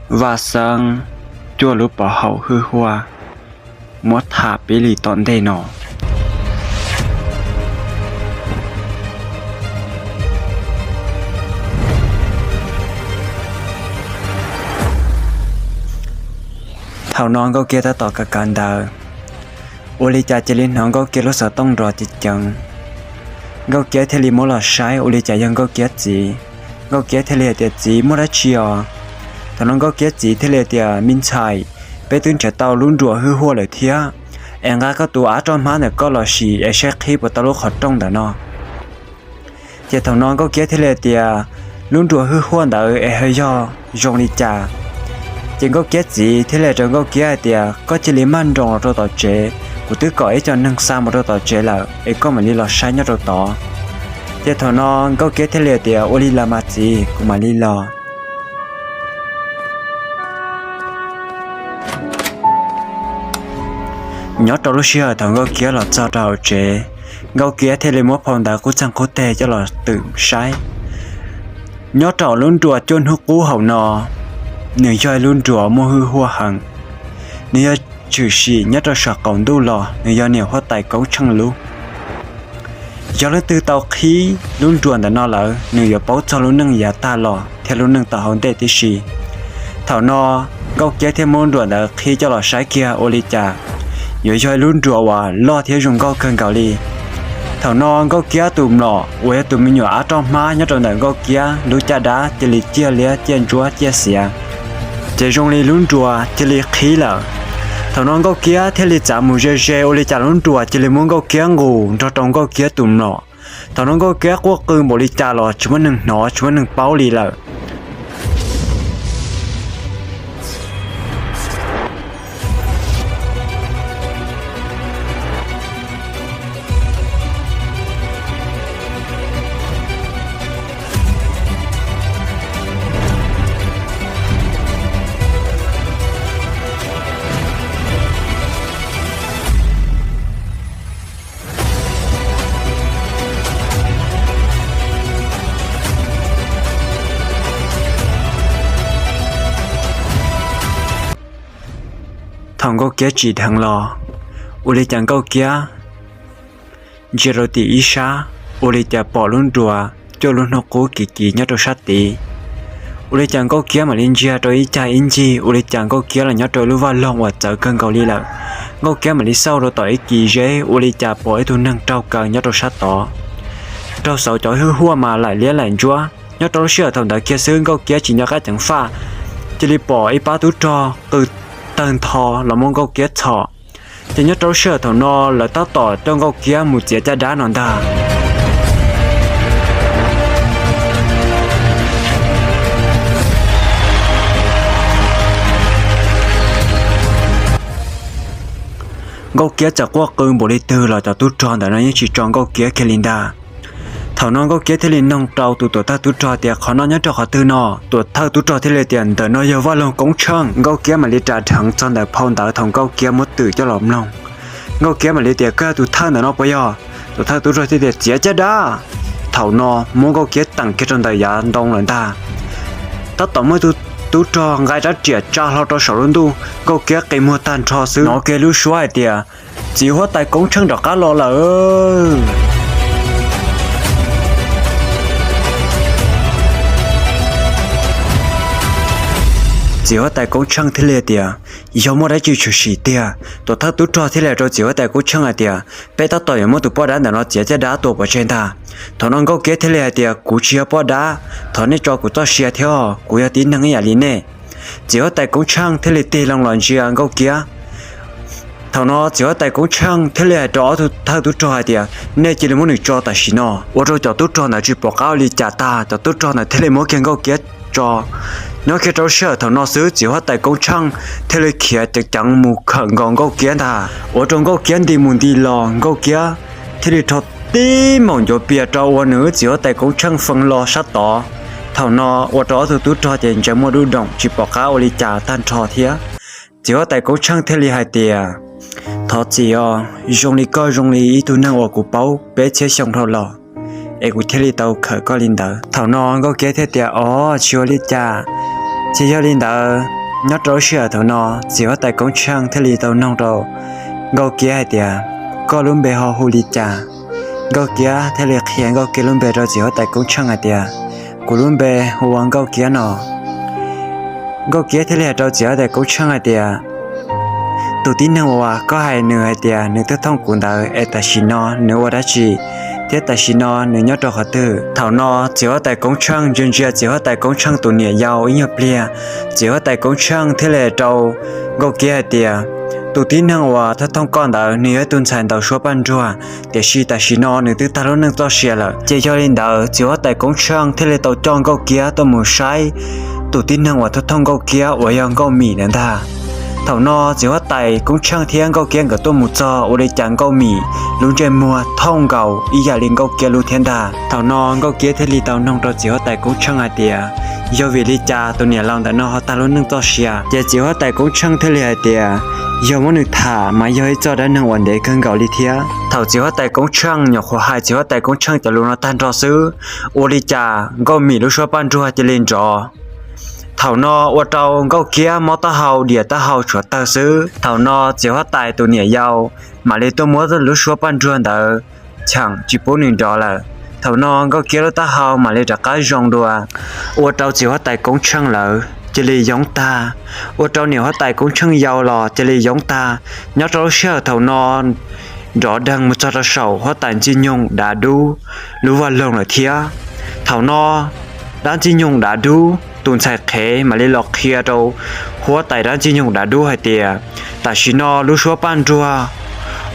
Vaj Xeeb cuaj lub pov haum hwj huaj muab tham pib li tom ntej no. Thaum no Nkauj Kiab tab tom kav kav ntawd, ua li cas cia li hnov Nkauj Kiab lub xov tooj nrov ceev ceev. Nkauj Kiab thiaj li muab los saib ua li cas yog Nkauj Kiab txiv. Nkauj Kiab thiaj li hais tias, Txiv, muaj dab tsi os? Thaum no Nkauj Kiab txiv thiaj li tias, Me ntxhais, peb twb nrhiav tau lub nruas hwj huaj lawm thiab, es nqa koj tus av roj hmab ntawm koj los sim es saib qhib puas tau lub qhov rooj ntawm no. Ces thaum no Nkauj Kiab thiaj li tias, Lub nruas hwj huaj ntawd es ho yog zoo li cas? Ces Nkauj Kiab txiv thiaj li hais rau Nkauj Kiab hais tias, Koj cia li maj nroos los rau tom tsev, kuv twb kom ib co neeg xa mus rau tom tsev lawm, es koj mam li los saib nyob rau tod. Ces thaum no Nkauj Kiab thiaj li tias, Ua li los mas txiv, kuv mam li los. Nyob rau lub sij hawm thaum Nkauj Kiab los txog rau hauv tsev, Nkauj Kiab thiaj li muab phau ntawv qub txeeg qub teg coj los twm saib. Nyob rau lub nruas cuaj hnub qub hauv no, nws yog ib lub nruas muaj hwj huaj heev. Nws yog tshwm sim nyob rau saum qaum ntuj los nws yog niam huab tais Koob Tsheej lub. Yog leej twg tau qhib lub nruas ntawm no lawm, nws yuav paub txog lub neej yav tag los thiab lub neej tom hauv ntej tib si. Thaum no Nkauj Kiab thiaj muab nruas ntawd qhib coj los saib kiag ua li cas yuav yog ib lub nruas uas loj thiab zoo nkauj kawg nkaus li. Thaum no Nkauj Kiab tus mlom uas yog tus me nyuam av roj hmab nyob rau ntawm Nkauj Kiab lub caj dab cia li ciaj liab ciaj ntsuab ciaj xiav, ces zoo li lub nruas cia li qhib lawm. Thaum no Nkauj Kiab thiaj li txav mus ze ze ua li cas lub nruas cia li muab Nkauj Kiab nqus nrog rau Nkauj Kiab tus mlom. Thaum no Nkauj Kiab quaj qw npaum li cas los tsis muaj neeg hnov tsis muaj neeg paub li lawm. Thaum Nkauj Kiab tsim dheev los, ua li cas Nkauj Kiab ntsia rau tim ib sab, ua li cas pom lub nruas cuaj lub hnub qub kiv kiv nyob rau sab tid. Ua li cas Nkauj Kiab mam li ntsia rau ib cag ib ncig, ua li cas Nkauj Kiab los nyob rau lub vaj loog uas txawv kawg nkaus li lawm. Nkauj Kiab mam li xauj rau tom ib kis zeb, ua li cas pom ib tug neeg raug kaw nyob rau sab tod. Raug xauv cov hwj huaj mas laim liab laim ntsuab. Nyob rau lub sij hawm thaum ntawd kiag xwb Nkauj Kiab tsis nco qab ceev faj, cia li pom ib pab tub rog qw tawg ntho los muab Nkauj Kiab txhom. Ces nyob rau lub sij hawm thaum no lawv tab tom coj Nkauj Kiab mus txiav caj dab no ntag. Nkauj Kiab txawm quaj qw npaum li twg los cov tub rog ntawm no yeej tsis tso Nkauj Kiab kiag li ntag. Thaum no Nkauj Kiab thiaj li noog rau tus tuam thawj tub rog tias, Qhov no nyob rau qhov twg no? Tuam thawj tub rog thiaj li tias, Ntawm no yog vaj loog Koob Tsheej. Nkauj Kiab mam li ras dheev txog ntawm phau ntawv thaum Nkauj Kiab muab twm coj los mloog. Nkauj Kiab mam li tias, Koj yog tus thawj ntawm no puas yog? Tuam thawj tub rog thiaj tias, Txiav caj dab. Thaum no muab Nkauj Kiab teem kiag rau ntawm yav ntoo lawm ntag. Tab tom muaj ib tug tub rog nqa rab riam tsa hlo rau saum lub ntuj, Nkauj Kiab qi muag tag nrho xwb hnov kiag lub suab hais tias, Txiv huab tais Koob Tsheej rov qab los lawm. Txiv huab tais Koob Tsheej thiaj li tias, Yog muaj dab tsi tshwm sim tiag? Tuam thawj tub rog thiaj li hais rau txiv huab tais Koob Tsheej hais tias, Peb tab tom yuav muab tus poj dab ntawm no txiav caj dab tua pov tseg ntag. Thaum no Nkauj Kiab thiaj li hais tias, Kuv tsis yog poj dab, thov nej tso kuv txoj sia thiab, kuv yog tib neeg ib yam li nej. Txiv huab tais Koob Tsheej thiaj li tig loo los ntsia Nkauj Kiab. Thaum no txiv huab tais Koob Tsheej thiaj li hais rau ob tug thawj tub rog hais tias, Nej cia li muab nws tso tam sim no. Ua rau cov tub rog ntawd tsis pom qab ua li cas tag, cov tub rog ntawd thiaj li muab kiag Nkauj Kiab tso. Nyob kiag rau lub sij hawm thaum no xwb txiv huab tais Koob Tsheej thiaj li khiav ceev ceev mus khawm nkaus Nkauj Kiab ntag. Ua rau Nkauj Kiab nti mus nti los, Nkauj Kiab thiaj li rho tib maum ncuav pias rau ua nws txiv huab tais Koob Tsheej feeb los sab tod. Thaum no ua rau ob tug tub rog ces ntsees muaj duj doom tsis pom qab ua li cas tag nrho thiab. Txiv huab tais Koob Tsheej thiaj li hais tias, Thov txim os, zoo li koj zoo li ib tug neeg uas kuv paub peb txhiab xyoo dhau los, es kuv thiaj li tau khawm koj li ntawd. Thaum no Nkauj Kiab thiaj tias, Os, tsis ua li cas, Ces yog li ntawd, nyob rau lub sij hawm thaum no, txiv huab tais Koob Tsheej thiaj li tau noog rau Nkauj Kiab hais tias, koj lub npe ho hu li cas? Nkauj Kiab thiaj li qhia Nkauj Kiab lub npe rau txiv huab tais Koob Tsheej hais tias, kuv lub npe hu ua Nkauj Kiab no. Nkauj Kiab thiaj li hais rau txiv huab tais Koob Tsheej hais tias, tus tib neeg uas koj hais nws hais tias nws twb thooj kuv ntawd es tam sim no nws ua dab tsi, thiab tam sim no nws nyob rau qhov twg? Thaum no txiv huab tais Koob Tsheej ntsia ntsia txiv huab tais Koob Tsheej tus niam yau ib nyuag pliag, txiv huab tais Koob Tsheej thiaj li hais rau Nkauj Kiab hais tias, tus tib neeg uas thooj thooj koj ntawd nws yog ib tug ntxhais ntaus suab paj nruag, tiam sis tam sim no nws twb tag lub neej txoj sia lawm. Ces yog li ntawd txiv huab tais Koob Tsheej thiaj li tau coj Nkauj Kiab tuaj mus saib tus tib neeg uas thooj thooj Nkauj Kiab uas yog Nkauj Mim ntawd ntag. Thaum no txiv huab tais Koob Tsheej thiab Nkauj Kiab nkawd tuaj mus txog ua li cas Nkauj Mim lub ntsej muag thooj nkaus ib yam li Nkauj Kiab lub thiab ntag. Thaum no Nkauj Kiab thiaj li tau noog rau txiv huab tais Koob Tsheej hais tias, yog vim li cas tus niam laus ntawm no ho tag lub neej txoj sia? Ces txiv huab tais Koob Tsheej thiaj li hais tias, yog muab nws tham mas yog ib txoj dab neeg uas ntev kawg nkaus li thiab. Thaum txiv huab tais Koob Tsheej nyuam qhuav hais txiv huab tais Koob Tsheej cov lus no tag nrho xwb, ua li cas Nkauj Mim lub suab paj nruag cia li nrov. Thaum no ua rau Nkauj Kiab mob taub hau diam taub hau tshuav tawg xwb. Thaum no txiv huab tais tus niam yau mam li tuaj muab lub suab paj nruag ntawd cheem tsis pub nws nrov lawm. Thaum no Nkauj Kiab lub taub hau mam li rov qab zoo dua, ua rau txiv huab tais Koob Tsheej lawv cia li yoob tag, ua rau niam huab tais Koob Tsheej yau los cia li yoob tag. Nyob rau lub sij hawm thaum no nrov deeg mus txog rau saum huab tais Ntxwj Nyoog Dav Dub lub vaj loog lawm thiab. Thaum no dab Ntxwj Nyoog Dav Dub tus ntxhais qhev mam li los qhia rau huab tais dab Ntxwj Nyoog Dav Dub hais tias, tam sim no lub suab paj nruag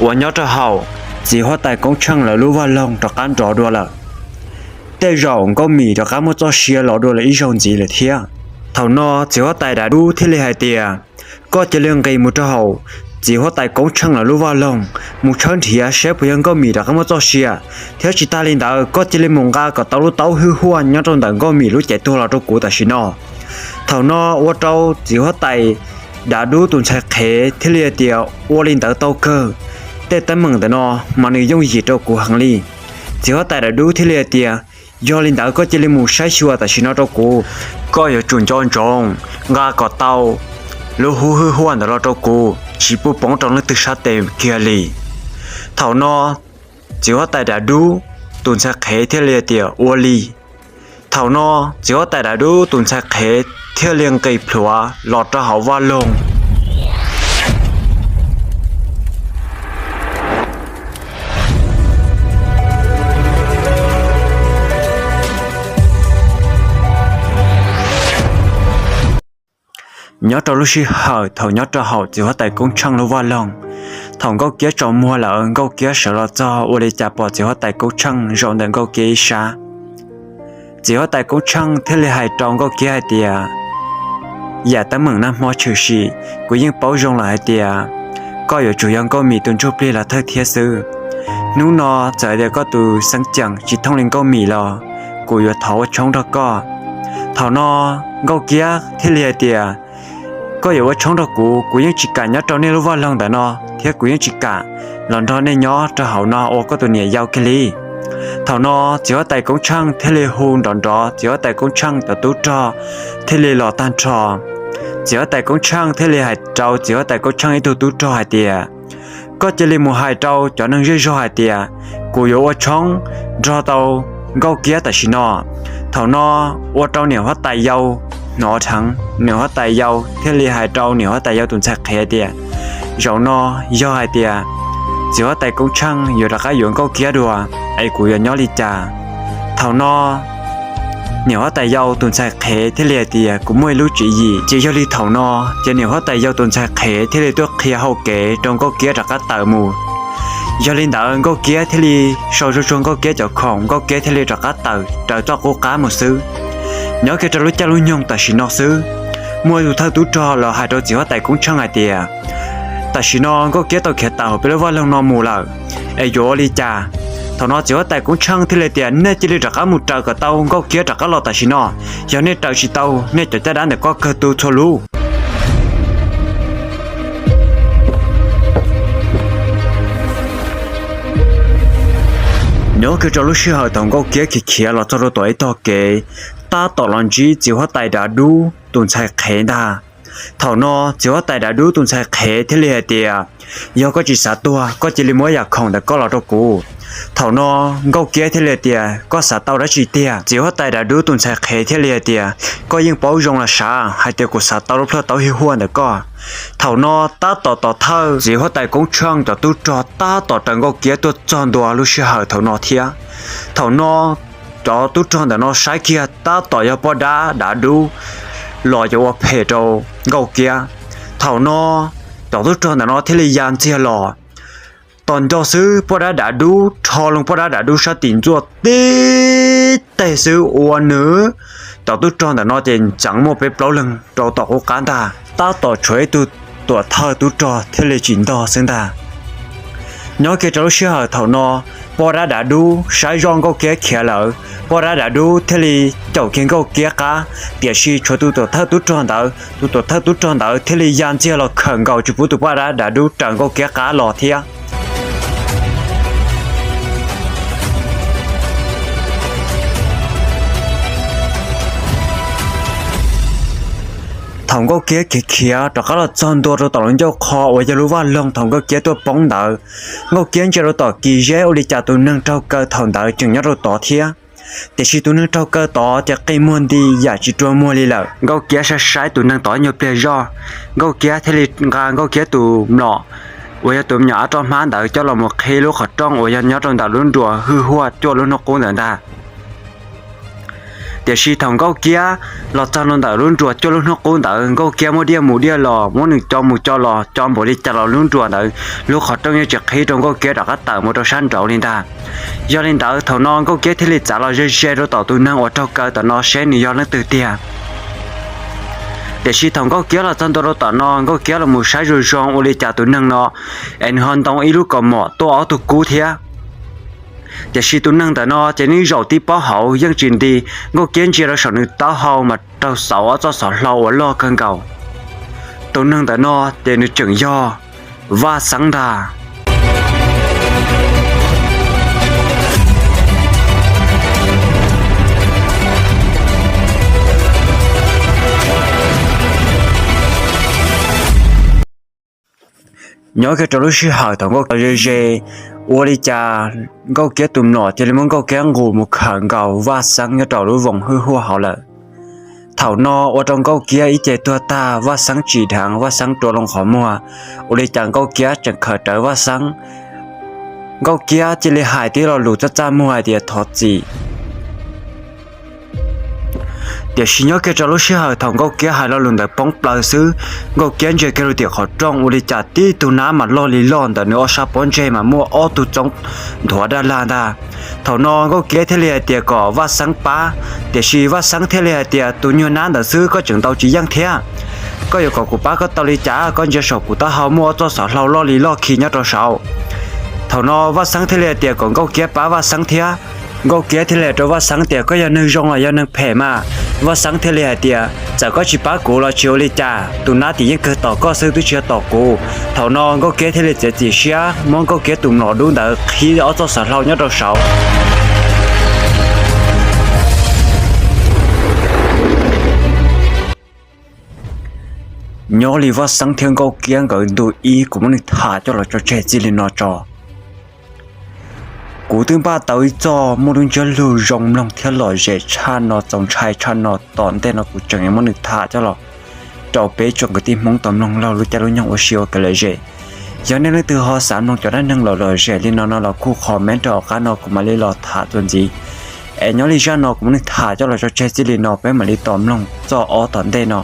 uas nyob rau hauv txiv huab tais Koob Tsheej lawv lub vaj loog rov qab nrov dua lawm. Tej zaum Nkauj Mim rov qab muaj txoj sia los dua lawm ib zaug ntxiv lawm thiab. Thaum no txiv huab tais Dav Dub thiaj li hais tias, koj cia li nqis mus rau hauv txiv huab tais Koob Tsheej lawv lub vaj loog mus tshawb nrhiav saib puas yog Nkauj Mim rov qab muaj txoj sia, thiab tsis tas li ntawd koj cia li mus nqa kom tau lub taub hwj huaj nyob rau ntawm Nkauj Mim lub cev tuag los rau kuv tam sim no. Thaum no ua rau txiv huab tais Dav Dub tus ntxhais qhev thiaj li hais tias, ua li ntawd tau kawg, tej teeb meem ntawm no mas nws yooj yim rau kuv heev li. Txiv huab tais Dav Dub thiaj li hais tias, yog li ntawd koj cia li mus saib xyuas tam sim no rau kuv, koj yuav tsum nco ntsoov nqa kom tau lub hub hwj huaj ntawd los rau kuv, tsis pub poob rau leej twg sab tes kiag li. Thaum no txiv huab tais Dav Dub tus ntxhais qhev thiaj li hais tias, ua li. Thaum no txiv huab tais Dav Dub tus ntxhais qhev thiaj li nqis plhuav los rau hauv vaj loog. Nyob rau lub sij hawm thaum nyob rau hauv txiv huab tais Koob Tsheej lub vaj loog, thaum Nkauj Kiab tsaus muag lawm Nkauj Kiab sawv los txog ua li cas pom txiv huab tais Koob Tsheej zaum ntawm Nkauj Kiab ib sab. Txiv huab tais Koob Tsheej thiaj li hais rau Nkauj Kiab hais tias, yam teeb meem nag hmo tshwm sim kuv yeej paub zoo lawm hais tias koj yuav tsum yog Nkauj Mim tus ntsuj plig los thawj thiab xwb. Hnub no txawm tias koj tus xeeb ceem tsis thooj li Nkauj Mim los kuv yuav thov ua tshoob nrog koj. Thaum no Nkauj Kiab thiaj li hais tias, koj yuav ua tshoob nrog kuv, kuv yeej tsis kam nyob rau nej lub vaj loog ntawm no thiab kuv yeej tsis kam los nrog nej nyob rau hauv no ua koj tus niam yau kiag li. Thaum no txiv huab tais Koob Tsheej thiaj li hu nrov nrov txiv huab tais Koob Tsheej cov tub rog thiaj li los tag nrho. Txiv huab tais Koob Tsheej thiaj li hais rau txiv huab tais Koob Tsheej ib tug tub rog hais tias, koj cia li mus hais rau cov neeg zej zog hais tias kuv yuav ua tshoob nrog tau Nkauj Kiab tam sim no. Thaum no ua rau niam huab tais yau hnov dheev, niam huab tais yau thiaj li hais rau niam huab tais yau tus ntxhais qhev tias, zaum no yog hais tias txiv huab tais Koob Tsheej yuav rov qab yuav Nkauj Kiab dua es kuv yuav nyob li cas? Thaum no niam huab tais yau tus ntxhais qhev thiaj li hais tias, kuv muaj ib lub tswv yim. Ces yog li thaum no ces niam huab tais yau tus ntxhais qhev thiaj li tuaj qhia hau kev rau Nkauj Kiab rov qab tawm mus. Yog li ntawd Nkauj Kiab thiaj li sau zog tsuag Nkauj Kiab cov khoom, Nkauj Kiab thiaj li rov qab tawm raws txoj qub qab mus xwb. Nyob kiag rau lub caij lub nyoog tam sim no xwb, muaj tus thawj tub rog los hais rau txiv huab tais Koob Tsheej hais tias, tam sim no Nkauj Kiab tau khiav tawm hauv peb lub vaj loog no mus lawm, es yuav ua li cas? Thaum no txiv huab tais Koob Tsheej thiaj li tias, nej cia li rov qab mus raws kom tau Nkauj Kiab rov qab los tam sim no. Yog nej raws tsis tau, nej cov caj dab ntawm koj kawg tu txhua lub. Nyob kiag rau lub sij hawm thaum Nkauj Kiab khiav khiav los txog rau tom ib tog kev, tab tom los ntsib txiv huab tais dav dub tus ntxhais qhev ntag. Thaum no txiv huab tais dav dub tus ntxhais qhev thiaj li hais tias, yog koj tsis xav tuag, koj cia li muab yam khoom ntawm koj los rau kuv. Thaum no Nkauj Kiab thiaj li hais tias, koj xav tau dab tsi tiag? Txiv huab tais dav dub tus ntxhais qhev thiaj li hais tias, koj yeej paub zoo los sav hais tias kuv xav tau lub plhaub taub hiv huaj ntawm koj. Thaum no tab tom tom thawj txiv huab tais Koob Tsheej cov tub rog tab tom raws Nkauj Kiab tuaj txog ntua lub sij hawm thaum no thiab. Thaum no cov tub rog ntawm no saib kiag tab tom yog poj dab dav dub los yuav ua phem rau Nkauj Kiab. Thaum no cov tub rog ntawm no thiaj li ya ntxiag los. Tos nco xwb poj dab dav dub rho loo poj dab dav dub sab tim ntxuaj tib teg xwb ua nws, cov tub rog ntawm no ces tseem muaj peb plaub leeg rau tom qub qab ntag, tab tom tshuav ib tug tuam thawj tub rog thiaj li tsis ntog xwb ntag. Nyob kiag rau lub sij hawm thaum no, poj dab dav dub saib zoj Nkauj Kiab khiav lawm, poj dab dav dub thiaj li caum kiag Nkauj Kiab qab, tiam sis tshuav tus tuam thawj tub rog ntawd, tus tuam thawj tub rog ntawd thiaj li ya ntxiag los khawm nkaus tsis pub tus poj dab dav dub raws Nkauj Kiab qab los thiab. Thaum Nkauj Kiab khiav khiav rov qab los txog ntua rau tom lub ncauj qho uas yog lub vaj loog thaum Nkauj Kiab tuaj poob ntawd, Nkauj Kiab ntsia rau tom kis zeb ua li cas tus neeg raug kaw thaum ntawd tseem nyob rau tod thiab. Tiam sis tus neeg raug kaw tod ces qi muag nti yam tsis rua muag li lawm. Nkauj Kiab saib saib tus neeg tod nyuag pliag zoj, Nkauj Kiab thiaj li nqa Nkauj Kiab tus mlom uas yog tus me nyuam av roj hmab ntawd coj los mus qhib lub qhov rooj uas yog nyob rau ntawm lub nruas hwj huaj cuaj lub hnub qub ntawd ntag. Tiam sis thaum Nkauj Kiab los txog rau ntawm lub nruas cuaj lub hnub qub ntawd, Nkauj Kiab muab diaj mus diaj los, muab nws co mus co los, co npaum li cas los lub nruas ntawd lub qhov rooj yeej tsis qhib rau Nkauj Kiab rov qab tawm mus rau sab nraud li ntag. Yog li ntawd thaum no Nkauj Kiab thiaj li txav los ze ze rau tom tus neeg uas raug kaw tom no seb nws yog leej twg tiag. Tiam sis thaum Nkauj Kiab los txog ntua rau tom no, Nkauj Kiab los mus saib zoo zoo ua li cas tus neeg no es nws ho ntoo ib lub kaus mom tuaj ob tug kub thiab. Tiam sis tus neeg ntawm no ces nws zaum tib pob hauv yeej tsis nti, Nkauj Kiab ntsia rau saum nws taub hau mas raug xauv ob txoj xov hlau uas loj kawg nkaus. Tus neeg ntawm no ces nws tseem yog Vaj Xeeb ntag. Nyob kiag rau lub sij hawm thaum Nkauj Kiab ze ze, ua li cas Nkauj Kiab tus mlom cia li muab Nkauj Kiab nqus mus khawm nkaus Vaj Xeeb nyob rau lub voos hwj huaj hauv lawm. Thaum no ua rau Nkauj Kiab ib ce tuag tag, Vaj Xeeb tsim dheev, Vaj Xeeb rua loo qhov muag, ua li cas Nkauj Kiab tseem khawm rawv Vaj Xeeb. Nkauj Kiab cia li hais tib lo lus txaj txaj muag hais tias thov txim. Tiam sis nyob kiag rau lub sij hawm thaum Nkauj Kiab hais lo lus ntawd poob plaws xwb, Nkauj Kiab ntsia kiag rau tim qhov rooj ua li cas tib tug nab mas loj li loj ntawm nws ob sab pob ntseg mas muaj ob tug txoob nthuav daj lag ntag. Thaum no Nkauj Kiab thiaj li hais tias kom Vaj Xeeb pab, tiam sis Vaj Xeeb thiaj li hais tias tus nyuag nab ntawd xwb koj tseem ntaus tsis yeej thiab. Koj yuav kom kuv pab koj tau li cas? Koj ntsia saum kuv taub hau muaj ob txoj xov hlau loj li loj khi nyob rau saud. Thaum no Vaj Xeeb thiaj li hais tias kom Nkauj Kiab pab Vaj Xeeb thiab. Nkauj Kiab thiaj li hais rau Vaj Xeeb tias koj yog neeg zoo los yog neeg phem mas? Vaj Xeeb thiaj li hais tias txawm koj tsis pab kuv los tsis ua li cas, tus nab tim yeej kawg tom koj xwb twb tsis yog tom kuv. Thaum no Nkauj Kiab thiaj li txiav txim siab muab Nkauj Kiab tus mlom dub ntawd qhib ob txoj xov hlau nyob rau saud. Nyob li Vaj Xeeb thiab Nkauj Kiab nkawd ntu ib kuv muab nws tham coj los tso tseg txij li no tso. Kuv twb npaj tau ib txoj muaj lub ntsiab lus zoo mloog thiab lom zem tshaj no, txaus ntshai tshaj no, tom ntej no kuv tseem yuav muab nws tham coj los rau peb tsoom kwv tij Hmoob tau mloog laug lub caij lub nyoog ua si ua kev lom zem. Yog nej leej twg ho xav mloog cov dab neeg lom lom zem li no no los kuj comment rau hauv qab no kuv mam li los tham txuas ntxiv. Es nyob li zaj no kuv muab nws tham coj los tso tseg txij li no, peb mam li tos mloog txoj ob tom ntej no.